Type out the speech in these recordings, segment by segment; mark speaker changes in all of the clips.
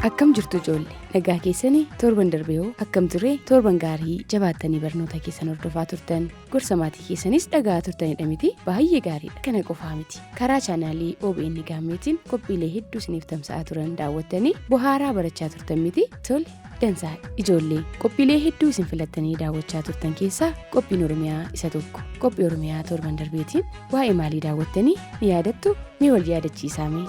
Speaker 1: Akkam jirtu ijoollee? Nagaa keessanii? Torban darbe hoo akkam ture? Torban gaarii jabaattanii barnoota keessan hordofaa turtan, gorsa maatii keessanis dhaga'aa turtanidha miti? Baay'ee gaariidha. Kana qofaa miti. Karaa chaanaalii OBN Gaammeetiin qophiilee hedduu isiniif tamsa'aa turan daawwattanii bohaaraa barachaa turtan miti? Tole, dansaadha. Ijoollee, qophiilee hedduu isin filattanii daawwachaa turtan keessaa qophiin Oromiyaa isa tokko. Qophii Oromiyaa torban darbeetiin waa'ee maalii daawwattanii ni yaadattu? Mee wal yaadachiisaa mee?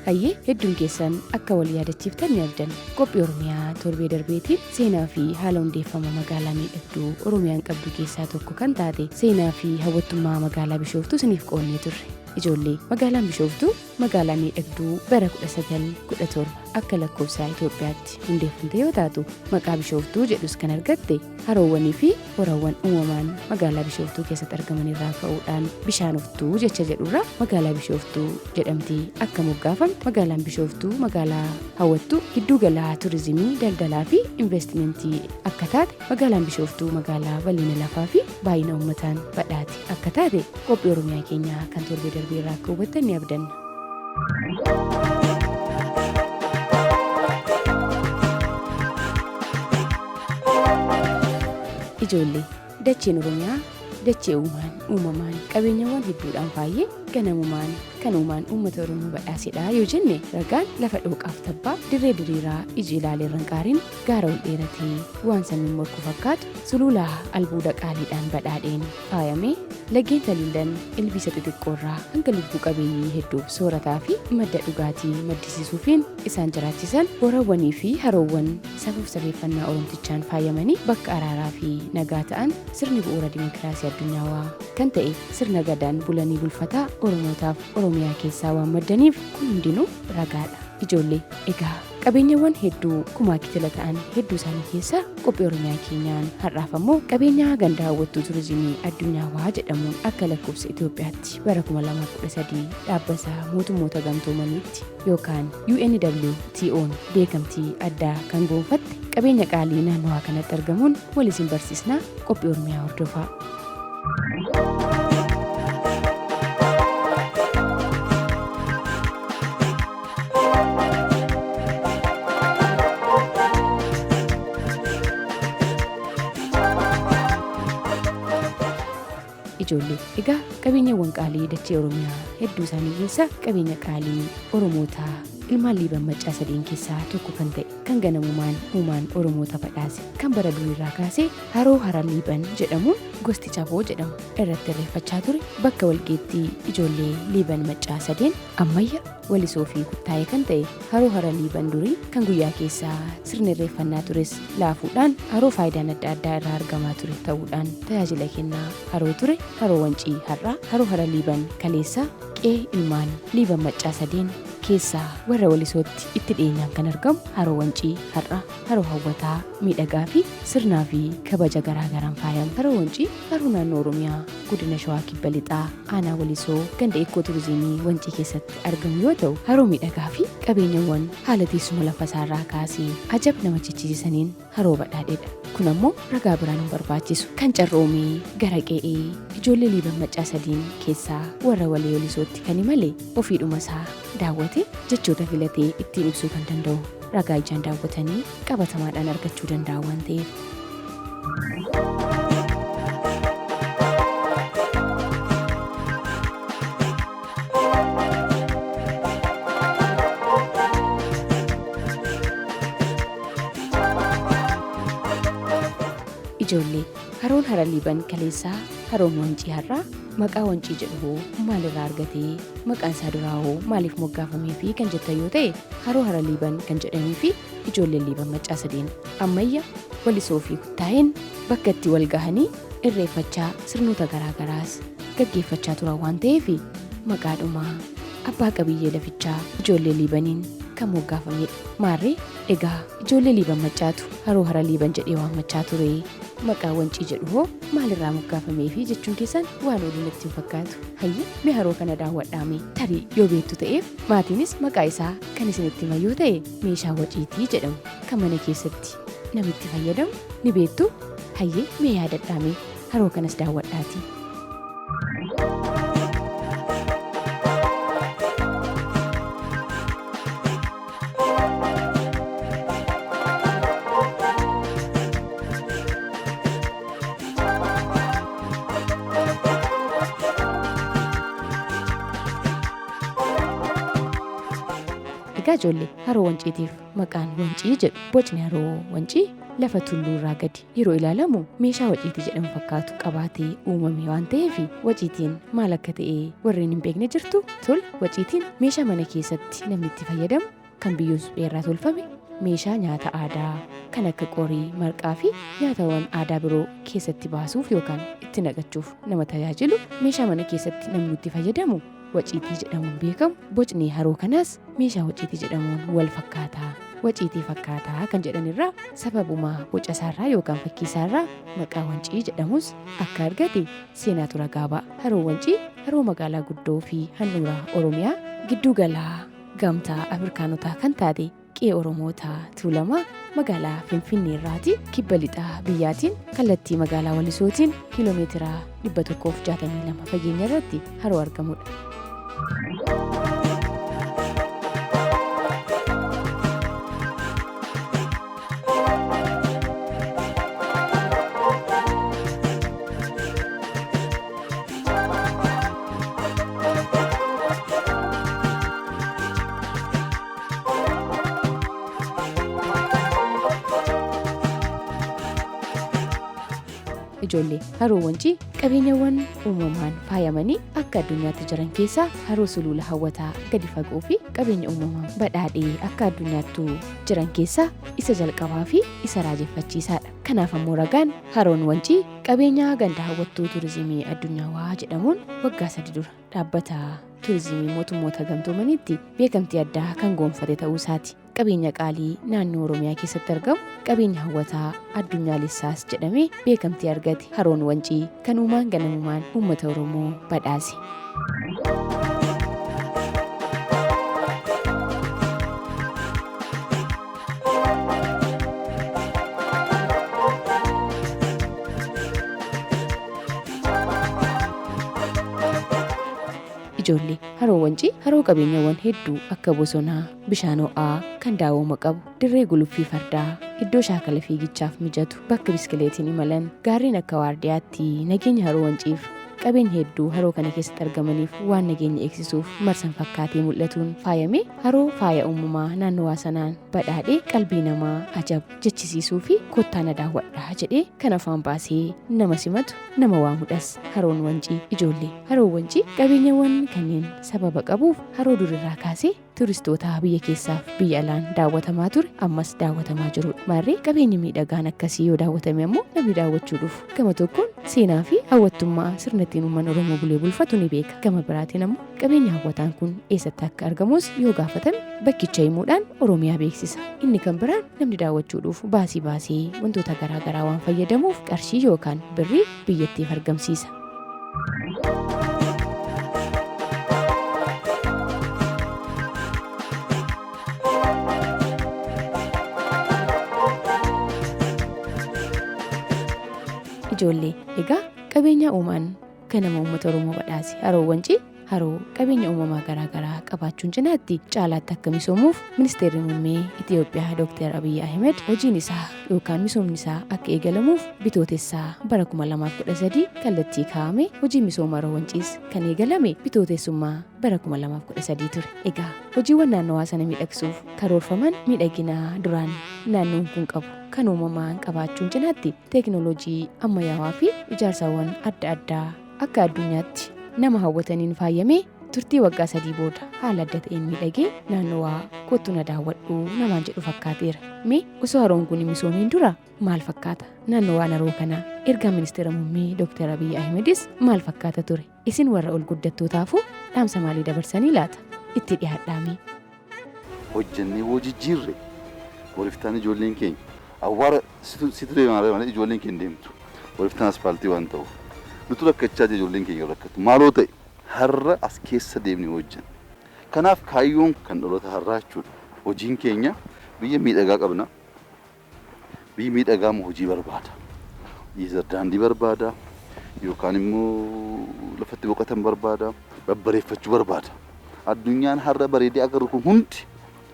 Speaker 1: Hayyee, hedduun keessan akka wal yaadachiiftan ni abdanna. Qophii Oromiyaa torbee darbeetiin seenaa fi haala hundeeffama magaalaa miidhagduu Oromiyaan qabdu keessaa tokko kan taate seenaa fi hawwattummaa magaalaa Bishooftuu isiniif qoodnee turre. Ijoollee, magaalaan Bishooftuu magaalaa miidhagduu bara 1917 akka lakkoofsa Itoophiyaatti hundeeffamte yoo taatu, maqaa Bishooftuu jedhus kan argatte haroowwanii fi horawwan uumamaan magaalaa Bishooftuu keessatti argaman irraa ka'uudhaan bishaanoftuu jecha jedhurraa magaalaa Bishooftuu jedhamtee akka moggaafamte, magaalaan Bishooftuu magaalaa hawwattuu gidduu galaa turizimii, daldalaa fi investimentii akka taate, magaalaan Bishooftuu magaalaa bal'ina lafaa fi baay'ina uummataan badhaate akka taate qophii Oromiyaa keenyaa kan torbee darbee irraa akka hubattan ni abdanna. Ijoollee, dacheen Oromiyaa dachee uumaan uumamaan qabeenyawwan hedduudhaan faayyee ganamumaan kan uumaan uummata Oromoo badhaasedha yoo jenne, ragaan lafa dhooqaaf tabbaa, dirree diriiraa iji ilaalee irra hin qaarin, gaara ol dheeratee waan samiin morku fakkaatu, sulula albuuda qaaliidhaan badhaadheen faayamee, laggeen taliilan ilbiisa xixiqqoorraa hanga lubbuu qabeeyyii hedduuf soorataa fi madda dhugaatii maddisiisuufiin isaan jiraachisan, horawwanii fi haroowwan safuuf safeeffannaa Oromtichaan faayamanii bakka araaraa fi nagaa ta'an, sirni bu'uura dimokiraasii addunyaawaa kan ta'e sirna Gadaan bulanii bulfataa Oromootaaf Oromiyaa keessaa waan maddaniif kun hundinuu ragaadha. Ijoollee, egaa qabeenyawwan hedduu kumaa kitila ta'an hedduu isaanii keessaa qophii Oromiyaa keenyaan har'aaf ammoo qabeenyaa ganda hawwattuu turizimii addunyaawaa jedhamuun akka lakkoofsa Itoophiyaatti bara 2013 dhaabbata mootummoota gamtoomaniitti yookaan UNWTO'n beekamtii addaa kan goonfatte qabeenya qaalii naannawaa kanatti argamuun wal isin barsiisnaa. Qophii Oromiyaa hordofaa. Ijoollee, egaa qabeenyawwan qaalii dachee Oromiyaa hedduu isaanii keessaa qabeenya qaalii Oromootaa ilmaan Liiban Maccaa sadeen keessaa tokko kan ta'e, kan ganamumaan uumaan Oromoota badhaase, kan bara duriirraa kaasee haroo Hara Liiban jedhamuun gosti Caboo jedhamu irratti irreeffachaa ture, bakka walgeettii ijoollee Liiban Maccaa sadeen Ammayya, Walisoo fi Kuttaayee kan ta'e haroo Hara Liiban durii kan guyyaa keessaa sirni irreeffannaa tures laafuudhaan haroo faayidaan adda addaa irraa argamaa ture ta'uudhaan tajaajila kennaa haroo ture, haroo Wancii har'aa, haroo Hara Liiban kaleessaa, qe'ee ilmaan Liiban Maccaa sadeen keessaa warra Walisootti itti dhiyeenyaan kan argamu haroo Wancii har'a haroo hawwataa, miidhagaa fi sirnaa fi kabaja garaa garaan faayame. Haroo Wancii haroo naannoo Oromiyaa godina Shawaa Kibba Lixaa aanaa Walisoo ganda Ikkoo Turizimii Wancii keessatti argamu yoo ta'u, haroo miidhagaa fi qabeenyawwan haala teessuma lafa isaarraa kaasee ajab nama jechisiisaniin haroo badhaadhedha. Kun ammoo ragaa biraan hin barbaachisu. Kan carroomee gara qe'ee ijoollee Liiban Maccaa sadiin keessaa warra Walee Walisootti kan imale ofiidhuma isaa daawwatee jechoota filatee ittiin ibsuu kan danda'u ragaa ijaan daawwatanii qabatamaadhaan argachuu danda'a waan ta'eef. Ijoollee, haroon Hara Liiban kaleessaa, haroon Wancii har'aa maqaa Wancii jedhu hoo maalirraa argatee, maqaan isaa duraa hoo maaliif moggaafamee fi kan jettan yoo ta'e, haroo Hara Liiban kan jedhamee fi ijoolleen Liiban Maccaa sadeen Ammayya, Walisoo fi Kuttaayeen bakka itti wal gahanii irreeffachaa sirnoota garaa garaas gaggeeffachaa turan waan ta'eef. maqaadhuma abbaa qabiyyee lafichaa ijoollee Liibaniin kan moggaafamedha. Maarree egaa ijoollee Liiban Maccaatu haroo Hara Liiban jedhee waammachaa ture. Maqaa Wancii jedhu hoo maalirraa moggaafameefi jechuun keessan waan oolu natti hin fakkaatu. Hayyee mee haroo kana daawwadhaamee tarii yoo beektu ta'eef maatiinis maqaa isaa kan isinitti himan yoo ta'e meeshaa waciitii jedhamu kan mana keessatti namitti fayyadamu ni beektu. Hayyee mee yaadadhaamee haroo kanas daawwadhaatii. Egaa ijoollee haroo Wanciitiif maqaan Wancii jedhu bocni haroo Wancii lafa tulluu irraa gadi yeroo ilaalamu meeshaa waciitii jedhamu fakkaatu qabaatee uumame waan ta'eef waciitiin maal akka ta'e warreen hin beekne jirtu. Tole waciitiin meeshaa mana keessatti namni itti fayyadamu kan biyyoo suphee irraa tolfame meeshaa nyaata aadaa kan akka qorii, marqaa fi nyaatawwan aadaa biroo keessatti baasuuf yookaan itti naqachuuf nama tajaajilu meeshaa mana keessatti namni itti fayyadamu waciitii jedhamuun beekamu. Bocni haroo kanaas meeshaa waciitii jedhamuun wal fakkaataa waciitii fakkaataa kan jedhan irraa sababuma boca isaarraa yookaan fakkii isaarraa maqaa Wancii jedhamus akka argate seenaatu ragaa ba'a. Haroon Wancii haroo magaalaa guddoo fi handhuura Oromiyaa gidduu galaa gamtaa Afrikaanotaa kan taate qe'ee Oromoota Tuulamaa magaalaa Finfinnee irraati kibba lixaa biyyaatiin kallattii magaalaa Walisootiin kiiloomeetira 162 fageenya irratti haroo argamudha. Ijoollee haroo Wancii qabeenyawwan uumamaan faayamanii akka addunyaatti jiran keessaa haroo sulula hawwataa gadi fagoo fi qabeenya uumamaan badhaadhee akka addunyaattuu jiran keessaa isa jalqabaa fi isa raajeffachiisaadha. Kanaaf ammoo ragaan haroon Wancii qabeenya ganda hawwattuu turizimii addunyaawaa jedhamuun waggaa 3 dura dhaabbata turizimii mootummoota gamtoomaniitti beekamtii addaa kan goonfate ta'uu isaati. Qabeenya qaalii naannoo Oromiyaa keessatti argamu qabeenya hawwataa addunyaalessaas jedhamee beekamtii argate haroon Wancii kan uumaan ganamumaan uummata Oromoo badhaase. Ijoollee haroo Wancii haroo qabeenyawwan hedduu akka bosonaa, bishaan ho'aa kan daawwama qabu, dirree guluffii fardaa, iddoo shaakala fiigichaaf mijatu, bakka biskileetiin imalan, gaarreen akka waardiyaatti nageenya haroo Wanciif qabeenya hedduu haroo kana keessatti argamaniif waan nageenya eegsisuuf marsan fakkaatee mul'atuun faayamee haroo faaya uumamaa naannowaa sanaan badhaadhee qalbii namaa ajab jechisiisuu fi kottaa na daawwadhaa jedhee kan afaan baasee nama simatu nama waamudhas haroon Wancii. Ijoollee haroon Wancii qabeenyawwan kanneen sababa qabuuf haroo durirraa kaasee turistoota biyya keessaaf biyya alaan daawwatamaa ture ammas daawwatamaa jirudha. Maarree qabeenyi miidhagaan akkasii yoo daawwatame ammoo namni daawwachuu dhufu gama tokkoon seenaa fi hawwattummaa sirna ittiin uummanni Oromoo bulee bulfatu ni beeka. Gama biraatiin ammoo qabeenya hawwataan kun eessatti akka argamus yoo gaafatame bakkicha himuudhaan Oromiyaa beeksisa. Inni kan biraan namni daawwachuu dhufu baasii baasee wantoota garaa garaa waan fayyadamuuf qarshii yookaan birrii biyyattiif argamsiisa. Ijoollee egaa qabeenya uumaan ganama uummata Oromoo badhaase haroo Wancii haroo qabeenya uumamaa garaa garaa qabaachuun cinaatti caalaatti akka misoomuuf ministeerri muummee Itiyoophiyaa Dr. Abiyyi Ahmed hojiin isaa yookaan misoomni isaa akka eegalamuuf bitootessaa bara 2013 kallattii kaa'ame hojii misooma haroo Wanciis kan eegalame bitootessummaa bara 2013 ture. Egaa hojiiwwan naannawaa sana miidhagsuuf karoorfaman miidhagina duraan naannoon kun qabu kan uumamaan qabaachuun cinaatti teeknooloojii ammayyaawaa fi ijaarsawwan adda addaa akka addunyaatti nama hawwataniin faayamee turtii waggaa 3 booda haala adda ta'een miidhagee naannowaa kottu na daawwadhu namaan jedhu fakkaateera. Mee osoo haroon kun hin misoomiin dura maal fakkaata? Naannowaan haroo kanaa ergaa ministeera muummee Dr. Abiyyi Ahimedis maal fakkaata ture? Isin warra ol guddattootaafuu Dhaamsa maalii dabarsanii laata? Itti dhiyaadhaame.
Speaker 2: Hojjennee woo jijjiirre boriftaan ijoolleen keenya awwaara situ deemaa malee ijoolleen keenya deemtu. Boriftaan aspaaltii waan ta'uuf. Nutu rakkachaa jira, ijoolleen keenya rakkatu. Maaloo ta'e har'a as keessa deemnee hojjenna. Kanaaf kaayyoon kan dhaloota har'aa jechuudha. Hojiin keenya biyya miidhagaa qabna. Biyyi miidhagaa immoo hojii barbaada. Daandii barbaada yookaan immoo lafatti boqotan barbaada, babbareeffachuu barbaada. Addunyaan har'a bareedee agarru kun hundi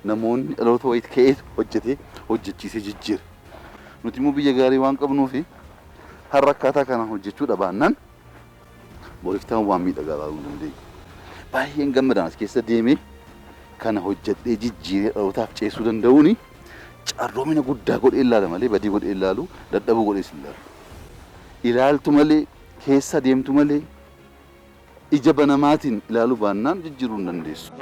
Speaker 2: namoonni dhaloota wayiit ka'eetu hojjetee hojjechiisee jijjiire. Nuti immoo biyya gaarii waan qabnuufi har'a akkaataa kanaan hojjechuu dhabaannaan boriftaan waan miidhagaa ilaaluu hin dandeenyu. Baay'een gammadaan as keessa deemee kana hojjedhee jijjiiree dhalootaaf ceesuu danda'uuni carroomina guddaa godhee ilaala malee badii godhee ilaalu, dadhabuu godhees ilaalu. Ilaaltu malee, keessa deemtu malee, ija banamaatiin ilaaluu baannaan jijjiiruu hin dandeessu.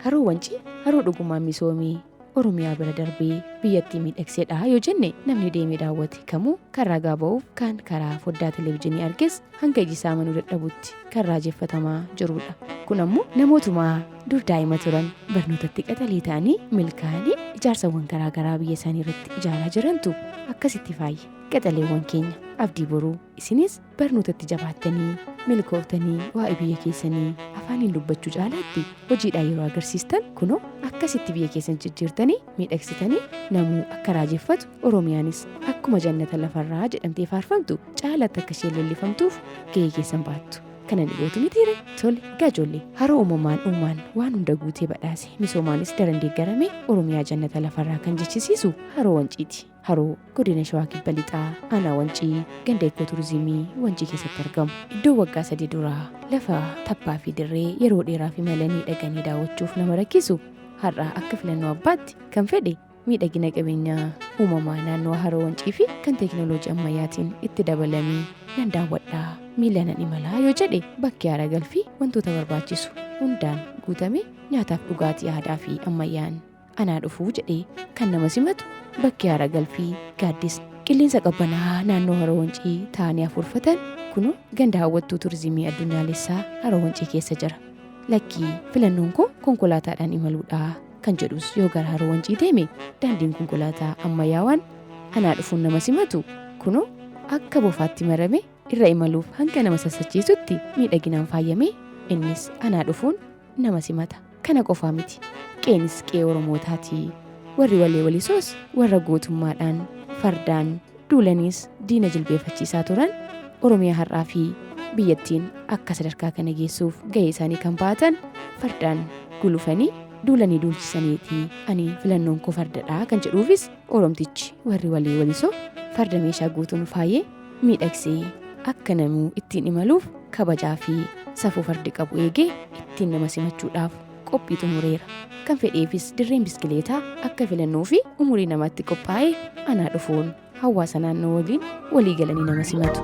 Speaker 1: Haroo Wancii haroo dhugumaan misoomee Oromiyaa bira darbee biyyattii miidhagseedha yoo jenne, namni deemee daawwate kamuu kan ragaa ba'uuf, kan karaa foddaa televezyiinii arges hanga iji isaa amanuu dadhabutti kan raajeffatamaa jirudha. Kun ammoo namootumaa dur daa'ima turan barnootatti qaxalee ta'anii milkaa'anii ijaarsawwan garaa garaa biyya isaanii irratti ijaaraa jirantu akkasitti faaya. Qaxaleewwan keenya abdii boruu, isinis barnootatti jabaattanii milkooftanii waa'ee biyya keessanii afaaniin dubbachuu caalaatti hojiidhaan yeroo agarsiistan, kunoo akkasitti biyya keessan jijjiirtanii miidhagsitanii namuu akka raajeffatu, Oromiyaanis akkuma jannata lafarraa jedhamtee faarfamtu caalaatti akka isheen leellifamtuuf gahee keessan baattu. Kana ni gootu mitiire? Tole egaa ijoollee, haroo uumamaan uumaan waan hunda guutee badhaase, misoomaanis daran deeggarame, Oromiyaa jannata lafarraa kan jechisiisu Haroo Wanciiti. Haroo godina Shawaa Kibba Lixaa, aanaa Wancii, ganda Ikkoo Turizimii Wancii keessatti argamu. Iddoo waggaa 3 duraa lafa tabbaa fi dirree yeroo dheeraaf imalanii dhaqanii daawwachuuf nama rakkisu, har'a akka filannoo abbaatti kan fedhe miidhagina qabeenyaa uumamaa naannoo Haroo Wancii fi kan teekinooloojii ammayyaatiin itti dabalamee nan daawwadhaa, miila nan imalaa yoo jedhe, bakki haara galfii wantoota barbaachisu hundaan guutame, nyaataaf dhugaatii aadaa fi ammayyaan anaa dhufuu jedhee kan nama simatu bakki haara galfii gaaddisni qilleensa qabbanaa naannoo Haroo Wancii taa'anii hafuurfatan kunoo ganda hawwattuu turizimii addunyaalessaa Haroo Wancii keessa jira. Lakkii, filannoon koo konkolaataadhaan imaluudha kan jedhus yoo gara Haroo Wancii deeme, daandiin konkolaataa ammayyaawaan anaa dhufuun nama simatu kunoo akka bofaatti marame irra imaluuf hanga nama sassachiisutti miidhaginaan faayamee innis anaa dhufuun nama simata. Kana qofaa miti. Qe'eenis qe'ee Oromootaati. Warri Walee Walisoos warra gootummaadhaan fardaan duulaniis diina jilbeeffachiisaa turan, Oromiyaa har'aa fi biyyattiin akka sadarkaa kana geessuuf gahee isaanii kan ba'atan fardaan gulufanii duulanii duulchisaniiti. Ani filannoon koo fardadha kan jedhuufis Oromtichi warri Walee Walisoo farda meeshaa guutuun faayee miidhagsee akka namuu ittiin imaluuf kabajaa fi safuu fardi qabu eegee ittiin nama simachuudhaaf qophii xumureera. Kan fedheefis dirreen biskileetaa akka filannoo fi umurii namaatti qophaa'ee anaa dhufuun hawaasa naannoo waliin walii galanii nama simatu.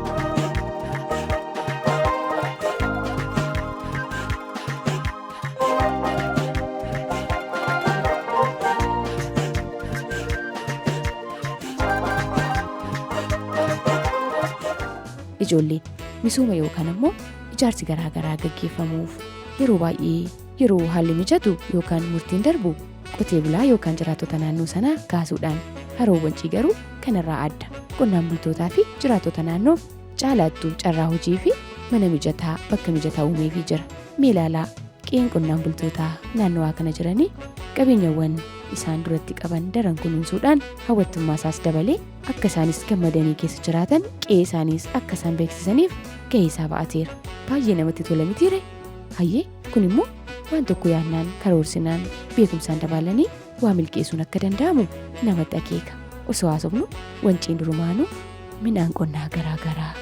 Speaker 1: Ijoollee, misooma yookaan ammoo ijaarsi garaa garaa gaggeeffamuuf yeroo baay'ee yeroo haalli mijatu yookaan murtiin darbu qotee bulaa yookaan jiraattota naannoo sanaa kaasuudhaan. Haroo Wancii garuu kanarraa adda. Qonnaan bultootaa fi jiraattota naannoof caalaattuu carraa hojii fi mana mijataa, bakka mijataa uumeefii jira. Mee ilaalaa, qe'een qonnaan bultootaa naannawaa kana jiranii qabeenyawwan isaan duratti qaban daran kunuunsuudhaan hawwattummaa isaas dabalee akka isaanis gammadanii keessa jiraatan, qe'ee isaaniis akka isaan beeksisaniif gahee isaa ba'ateera. Baay'ee namatti tola mitiire? Hayyee, kun immoo waan tokko yaadnaan, karoorsinaan, beekumsaan dabaalanii waa milkeessuun akka danda'amu namatti akeeka. Osoo haasofnu, Wanciin durumaanuu midhaan qonnaa garaa garaa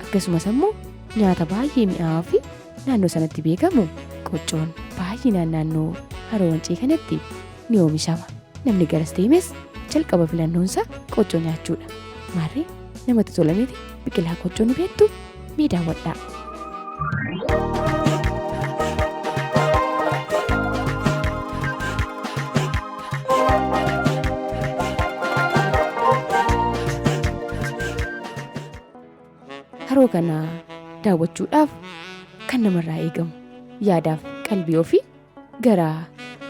Speaker 1: akkasumas ammoo nyaata baay'ee mi'aawaa fi naannoo sanatti beekamu qoccoon baay'inaan naannoo Haroo Wancii kanatti ni oomishama. Namni garas deemes jalqaba filannoonsaa qoccoo nyaachuudha. Maarree, namatti tola miti? Biqilaa qoccoo ni beektu? Mee daawwadhaa. Haroo kana Daawwachuudhaaf kan namarraa eegamu yaadaaf qalbii ofii gara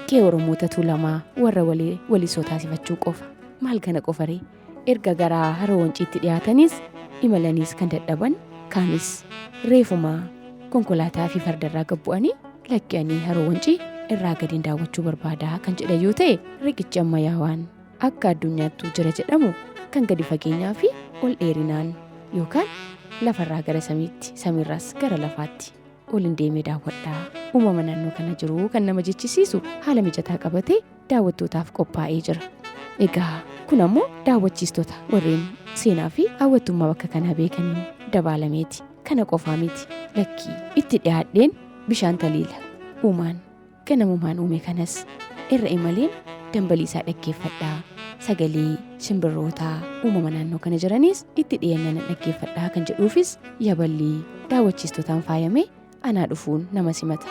Speaker 1: qe'ee Oromoota Tuulamaa warra Walisoo taasifachuu qofa. Maal kana qofaree erga gara Haroo Wanciitti dhiyaatanis imalaniis kan dadhaban kaanis reefuma konkolaataa fi fardarraa gad bu'anii lakki ani Haroo Wancii irraa gadiin daawwachuu barbaada kan jedhan yoo ta'e riqichi ammayyaawaan akka addunyaattuu jira jedhamu kan gadi fageenyaa fi ol dheerinaan yookaan lafarraa gara samiitti samiirraas gara lafaatti olin deemee daawwadhaa uumama naannoo kana jiru kan nama jechisiisu haala mijataa qabatee daawwattootaaf qophaa'ee jira. Egaa kun ammoo daawwachiistota warreen seenaa fi hawwattummaa bakka kanaa beekaniin dabaalameeti. Kana qofaa miti lakkii itti dhiyaadheen bishaan taliila uumaan ganamumaan uume kanas irra imaleen dambalii isaa dhaggeeffadhaa sagalee simbirrootaa uumama naannoo kana jiraniis itti dhiyeenyaan dhaggeeffadhaa kan jedhuufis yaballi daawwachiistotaan faayame anaa dhufuun nama simata.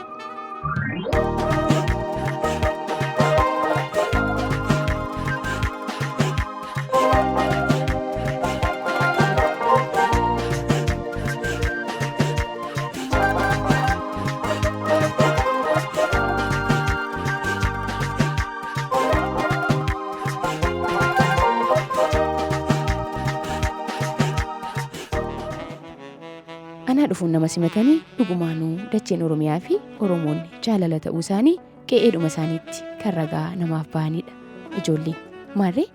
Speaker 1: Anaa dhufuun nama simatanii dhugumaanuu dacheen Oromiyaa fi Oromoonni jaalala ta'uu isaanii qe'eedhuma isaaniitti kan ragaa namaaf ba'anidha. Ijoolleen maarree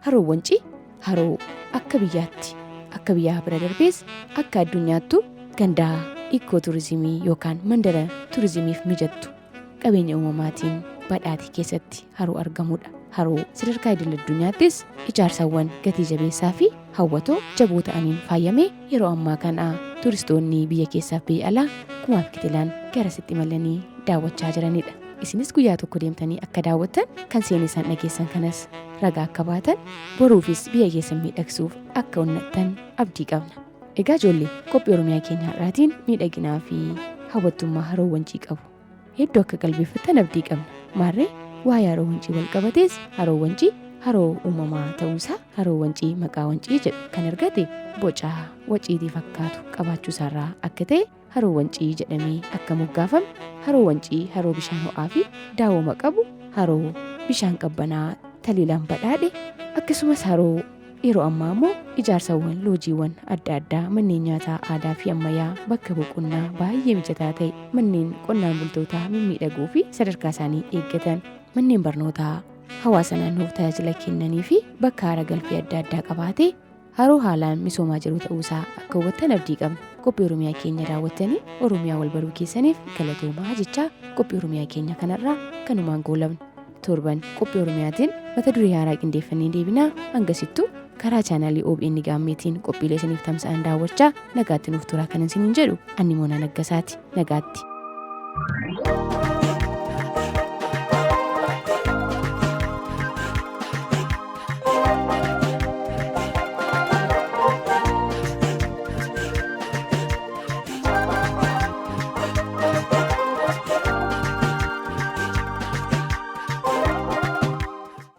Speaker 1: Haroo Wancii haroo akka biyyaatti akka biyyaa bira darbees akka addunyaattu gandaa ikkoo turizimii yookaan mandara turizimiif mijattu qabeenya uumamaatiin badhaate keessatti haroo argamudha. Haroo sadarkaa idil addunyaattis ijaarsawwan gatii jabeessaa fi hawwatoo jaboo ta'aniin faayamee yeroo ammaa kana turistoonni biyya keessaaf biyya alaa kumaaf kitilaan garasitti imalanii daawwachaa jiranidha. Isinis guyyaa tokko deemtanii akka daawwattan kan seenessan dhageessan kanas ragaa akka baatan boruufis biyya keessan miidhagsuuf akka onnattan abdii qabna. Egaa ijoollee qophii Oromiyaa keenya har'aatiin miidhaginaa fi hawwattummaa Haroo Wancii qabu hedduu akka qalbeeffattan abdii qabna. Maarree waa'ee Haroo Wancii wal qabatees Haroo Wancii haroo uumamaa ta'uusaa Haroo Wancii maqaa Wancii jedhu kan argate boca waciitii fakkaatu qabaachuusaarraa akka ta'e Haroo Wancii jedhamee akka moggaafame Haroo Wancii haroo bishaan ho'aa fi daawoma qabu haroo bishaan qabbanaa taliilaan badhaadhe akkasumas haroo yeroo ammaa immoo ijaarsawwan loojiiwwan adda addaa manneen nyaataa aadaa fi ammayyaa bakka boqonnaa baay'ee mijataa ta'e manneen qonnaan bultootaa mimmiidhagoo fi sadarkaa isaanii eeggatan manneen barnootaa hawaasa naannoof tajaajila kennanii fi bakka haara galfii adda addaa qabaatee haroo haalaan misoomaa jiru ta'uusaa akka hubattan abdii qabna. Qophii Oromiyaa keenya daawwattanii Oromiyaa wal baruu keessaniif galatoomaa jechaa qophii Oromiyaa keenya kanarraa kanumaan goolabna. Torban qophii Oromiyaatiin mata duree haaraa qindeeffannee deebinaa hangasittuu karaa chaanaalii OBN Gaammeetiin qophiilee isiniif tamsa'an daawwachaa nagaatti nuuf turaa kan isiniin jedhu Anni Moonaa Naggasaati. Nagaatti.